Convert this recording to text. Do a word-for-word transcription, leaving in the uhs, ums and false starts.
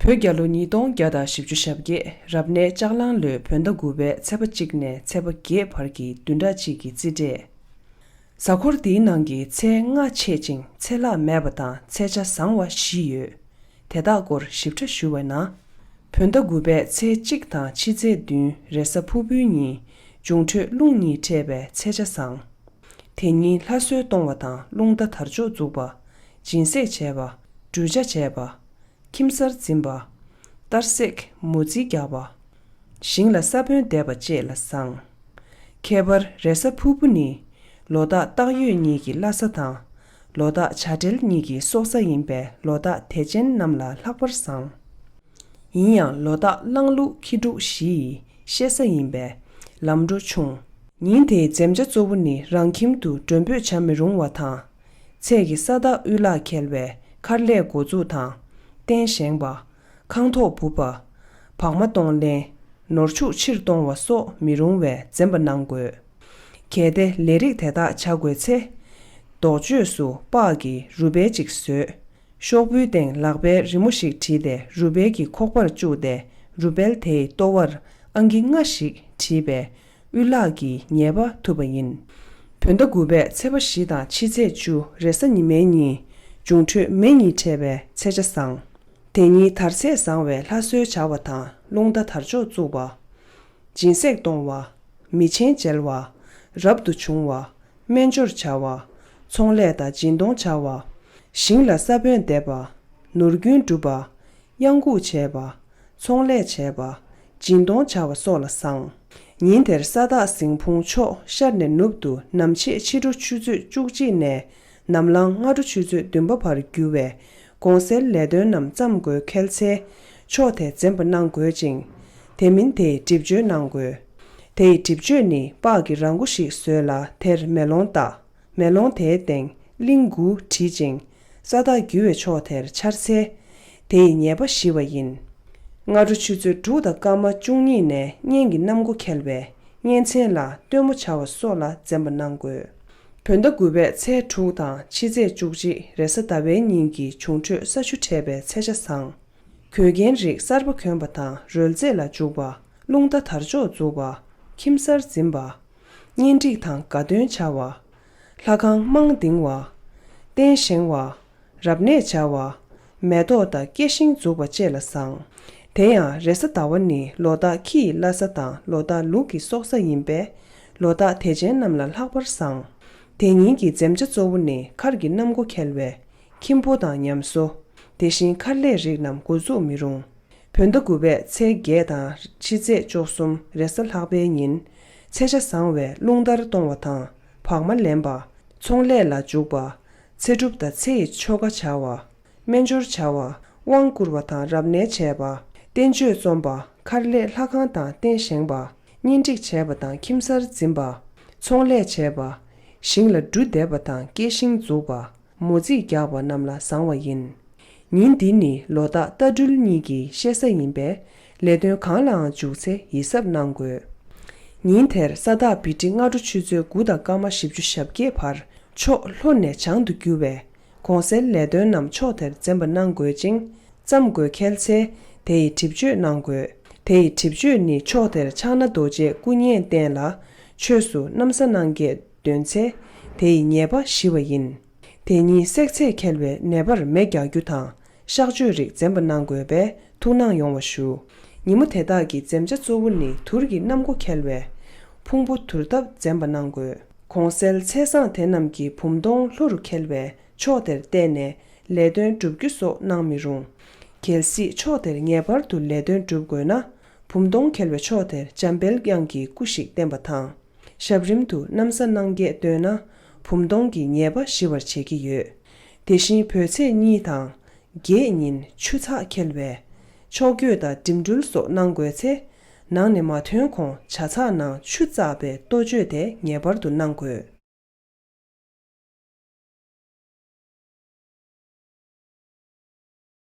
བོད་རྒྱལ་ལོ་ཉིས་སྟོང་བརྒྱ་དང་བཞི་བཅུ་ཞེ་བརྒྱད། རབ་གནས་ལྕགས་གླང་ལོའི་བོད་ཟླ་དགུ་པའི་ཚེས་པ་གཅིག་ནས་ཚེས་པ་བརྒྱད་བར་གྱི་བདུན་ཕྲག་གཅིག་གི་རྩིས་འབྲས། གཟའ་འཁོར་འདིའི་ནང་གི་ཚེས་ལྔ་ཆད་ཅིང་ཚེས་ལྷག་མེད་པ་དང་ཚེས་ཆ་བཟང་བ་བཞི་ཡོད། དེ་དག་སྐོར་ཞིབ་ཕྲ་ཞུ་བ་ན། བོད་ཟླ་དགུ་པའི་ཚེས་གཅིག་དང་ཕྱི་ཚེས་བདུན་རེས་གཟའ་ཕུར་བུའི་ཉིན་འབྱུང་འཕྲོད་རླུང་གཉིས་འཕྲད་པའི་ཚེས་ཆ་བཟང་། དེ་ཉིན་ལྷ་གསོལ་གཏོང་བ་དང་རླུང་རྟ་དར་ལྕོག་འཛུགས་པ། སྦྱིན་སྲེག་བྱས་པ། འབྲུ་བྱ་བྱས་པ། ཁྱིམ་གསར་འཛིན་པ། གཏར་སྲེག་མོ་རྩིས་རྒྱག་པ། ཞིང་ལ་ས་བོན་འདེབས་པ་བཅས་ལ་བཟང་། ཁྱད་པར་རེས་གཟའ་ཕུར་བུ་ནི། ལོ་རྟགས་སྟག་ཡོས་གཉིས་ཀྱི་བླ་གཟའ་དང་། ལོ་རྟགས་བྱ་སྤྲེལ་གཉིས་ཀྱི་སྲོག་གཟའ་ཡིན་པས་ལོ་རྟགས་དད་ཅན་རྣམས་ལ་ལྷག་པར་བཟང་། ཡིན་ཡང་ལོ་རྟགས་གླང་ལུག་ཁྱི་འབྲུག་བཞི་ཡི་གཤེད་གཟའ་ཡིན་པས་ལམ་འགྲོ་ཆུང་། ཉིན་དེའི་འཛེམ་བྱ་གཙོ་བོ་ནི་རང་ཁྱིམ་དུ་མགྲོན་འབོད་བྱ་མི་རུང་བ་དང་། ཚེས་ཀྱི་ས་བདག་དབུལ་ལག་འཁེལ་བས་མཁར་ལས་འགོ་འཛུགས་དང་། རྟེན་བཞེངས་པ། ཁང་ཐོག་སྦུབ་པ། བག་མ་གཏོང་ལེན། ནོར་ཕྱུགས་ཕྱིར་གཏོང་བ་སོགས་མི་རུང་བས་འཛེམ་པ་གནང་དགོས། གལ་ཏེ་ལས་རིགས་དེ་དག་བྱ་དགོས་ཚེ། རྡོག་གཅོད་སུ་སྤགས་ཀྱི་རུས་སྦལ་གཅིག་བཟོས། ཤོག་བུའི་སྟེང་ལག་པའི་རི་མོ་ཞིག་བྲིས་ཏེ་རུས་སྦལ་གྱི་ཁོག་པར་བཅུག་སྟེ་རུས་སྦལ་དེའི་ལྟོ་བར་ཨང་ཀི་ལྔ་ཞིག་བྲིས་པས་དབུལ་ལག་གི་ཉེས་པ་ཐུབ་པ་ཡིན། བོད་ཟླ་དགུ་པའི་ཚེས་པ་བཞི་དང་ཕྱི་ཚེས་བཅུ་རེས་གཟའ་ཉི་མའི་ཉིན་འབྱུང་འཕྲོད་མེ་གཉིས་འཕྲད་པའི་ཚེས་ཆ་བཟང་། དེ་ཉིན་དར་ཚད་བཟང་བས་ལྷ་གསོལ་བྱ་བ་དང་རླུང་རྟ་དར་ལྕོག་བཙུགས་པ། སྦྱིན་སྲེག་གཏོང་བ། མི་ཆེན་མཇལ་བ། རབ་ཏུ་བྱུང་བ། སྨན་སྦྱོར་བྱ་བ། ཚོང་ལས་དང་སྦྱིན་གཏོང་བྱ་བ། ཞིང་ལ་ས་བོན་འདེབས་པ། ནོར་རྒྱུན་སྒྲུབ་པ། གཡང་འགུགས་བྱས་པ། ཚོང་ལས་བྱས་པ། སྦྱིན་གཏོང་བྱ་བ་སོགས་ལ་བཟང་། ཉིན་དེར་ས་བདག་ཟིང་ཕུང་ཕྱོགས་ཤར་ནས་ནུབ་ཏུ་ནམ་ཕྱེད་ཕྱི་དྲོ་ཆུ་ཚོད་བཅུ་གཅིག་ནས་ནམ་ལངས་སྔ་དྲོ་ཆུ་ཚོད་བདུན་པ་བར་རྒྱུ་བས། གོང་གསལ་ལས་དོན་རྣམས་བརྩམ་དགོས་འཁེལ་ཚེ། ཕྱོགས་དེ་འཛེམ་པ་གནང་དགོས་ཅིང་། དེ་མིན་དེའི་སྒྲིབ་བཅོས་གནང་དགོས། དེ་ཡི་སྒྲིབ་བཅོས་ནི་སྤགས་ཀྱི་ར་མགོ་ཞིག་བཟོས་ལ་དེར་མེ་ལོང་བཏགས། མེ་ལོང་དེའི་སྟེང་གླིང་དགུ་བྲིས་ཅིང་ས་བདག་རྒྱུ་བའི་ཕྱོགས་དེར་འཕྱར་ཚེ། དེ་ཡི་ཉེས་པ་ཞི་བ་ཡིན། སྔ་དྲོ་ཆུ་ཚོད་དྲུག་དང་སྐར་མ་བཅུ་གཉིས་ནས་གཉན་གྱི་གནམ་སྒོ་འཁེལ་བས་གཉན་ཚན་ལ་སྟོན་མོ་བྱ་བ་སོགས་ལ་འཛེམ་པ་གནང་དགོས། བོད་ཟླ་དགུ་པའི་ཚེས་དྲུག་དང་ཕྱི་ཚེས་བཅུ་གཅིག་རེས་གཟའ་ཟླ་བའི་ཉིན་གྱི་འབྱུང་འཕྲོད་ས་ཆུ་འཕྲད་པའི་ཚེས་ཆ་བཟང་། གོས་རྒྱན་རིགས་གསར་པ་གོན་པ་དང་རོལ་རྩེད་ལ་འཇུག་པ། རླུང་རྟ་དར་ལྕོག་འཛུགས་པ། ཁྱིམ་གསར་འཛིན་པ། གཉེན་སྒྲིག་དང་དགའ་སྟོན་བྱ་བ། ལྷ་ཁང་རྨང་འདིང་བ། རྟེན་བཞེངས་བ། རབ་གནས་བྱ་བ། མེ་ཏོག་དང་སྐྱེ་ཤིང་འཛུགས་པ་བཅས་ལ་བཟང་། དེ་ཡང་རེས་གཟའ་ཟླ་བ་ནི་ལོ་རྟགས་ཁྱི་ཡི་བླ་གཟའ་དང་ལོ་རྟགས་ལུག་གི་སྲོག་གཟའ་ཡིན་པས། ལོ་རྟགས་དད་ཅན་རྣམས་ལ་ལྷག་པར་བཟང་། དེ་ཉིན་གྱི་འཛེམ་བྱ་གཙོ་བོ་ནི་མཁར་གྱི་གནམ་སྒོ་འཁེལ་བས། ཁྱིམ་སྤོ་དང་ཉམས་གསོ། དེ་བཞིན་མཁར་ལས་རིགས་རྣམས་འགོ་འཛུགས་མི་རུང་། བོད་ཟླ་དགུ་པའི་ཚེས་བརྒྱད་དང་ཕྱི་ཚེས་བཅུ་གསུམ་རེས་གཟའ་ལྷག་པའི་ཉིན། ཚེས་ཆ་བཟང་བས་རླུང་རྟར་གཏོང་བ་དང་བག་མ་ལེན་པ། ཚོང་ལས་ལ་འཇུག་པ། ཚེ་སྒྲུབ་དང་ཚེ་ཡི་ཆོ་ག་བྱ་བ། སྨན་སྦྱོར་བྱ་བ། དབང་བསྐུར་བ་དང་རབ་གནས་བྱས་པ། བསྟན་བཅོས་རྩོམ་པ། མཁར་ལས་ལྷ་ཁང་དང་རྟེན་བཞེངས་པ། གཉེན་སྒྲིག་བྱས་པ་དང་ཁྱིམ་གསར་འཛིན་པ། ཚོང་ལས་བྱས་པ། ཞིང་ལ་འབྲུ་འདེབས་པ་དང་སྐྱེ་ཤིང་འཛུགས་པ། མོ་རྩིས་རྒྱག་པ་རྣམས་ལ་བཟང་བ་ཡིན། ཉིན་འདི་ནི་ལོ་རྟགས་རྟ་སྦྲུལ་གཉིས་ཀྱི་གཤེད་གཟའ་ཡིན་པས། ལས་དོན་གང་ལའང་འཇུག་ཚེ་ཡིད་གཟབ་གནང་དགོས། ཉིན་དེར་ས་བདག་བི་ཏྲི་སྔ་དྲོ་ཆུ་ཚོད་དགུ་དང་སྐར་མ་བཞི་བཅུ་ཞེ་བརྒྱད་བར་ཕྱོགས་ལྷོ་ནས་བྱང་དུ་རྒྱུ་བས། གོང་གསལ་ལས་དོན་རྣམས་ཕྱོགས་དེར་འཛེམ་པ་གནང་དགོས་ཅིང་། བརྩམ་དགོས་འཁེལ་ཚེ། དེ་ཡི་སྒྲིབ་བཅོས་གནང་དགོས། དེ་ཡི་སྒྲིབ་བཅོས་ནི་ཕྱོགས་དེར་ཕྱག་ན་རྡོ་རྗེའི་སྐུ་བརྙན་བསྟན་ལ། ཆོས་སུ་གནམ་ས་སྣང་བརྒྱད་འདོན་ཚེ། དེ་ཡི་ཉེས་པ་ཞི་བ་ཡིན། དེ་ཉིན་བསྲེག་ཚད་འཁེལ་བའི་ནད་པར་མེ་རྒྱག་རྒྱུ་དང་། གཤག་བཅོས་རིགས་འཛེམ་པ་གནང་དགོས་པས་ཐུགས་སྣང་ཡོང་བ་ཞུ། ཉིན་མོ་དེ་དག་གི་འཛེམ་བྱ་གཙོ་བོ་ནི་དུར་གྱི་གནམ་སྒོ་འཁེལ་བས། ཕུང་པོ་དུར་བཏབ་འཛེམ་པ་གནང་དགོས། གོང་གསལ་ཚེས་བཟང་དེ་རྣམས་ཀྱི་བུམ་སྟོང་ལྷོ་རུ་འཁེལ་བས་ཕྱོགས་དེར་བལྟས་ནས་ལས་དོན་སྒྲུབ་རྒྱུ་སོགས་གནང་མི་རུང་། གལ་སྲིད་ཕྱོགས་དེར་ངེས་པར་དུ་ལས་དོན་སྒྲུབ་དགོས་ན། བུམ་སྟོང་འཁེལ་བའི་ཕྱོགས་དེར་འཇམ་དཔལ་དབྱངས་ཀྱི་སྐུ་ཞིག་བསྟན་པ་དང་། ཞབས་རིམ་དུ་གནམ་ས་སྣང་བརྒྱད་བཏོན་ན། བུམ་སྟོང་གི་ཉེས་པ་ཞི་བར་བྱེད་ཀྱི་ཡོད། དེ་བཞིན་བོད་ཚེས་གཉིས་དང་། བརྒྱད་ཉིན་ཆུ་ཚགས་འཁེལ་བས། ཕྱོགས་བསྐྱོད་དང་འགྲིམ་འགྲུལ་སོགས་གནང་དགོས་ཚེ། ནང་ནས་མ་ཐོན་གོང་བྱ་ཚགས་ནང་ཆུ་བཙགས་པའི་གཏོ་བཅོས་དེ་ངེས་པར་དུ་གནང་དགོས།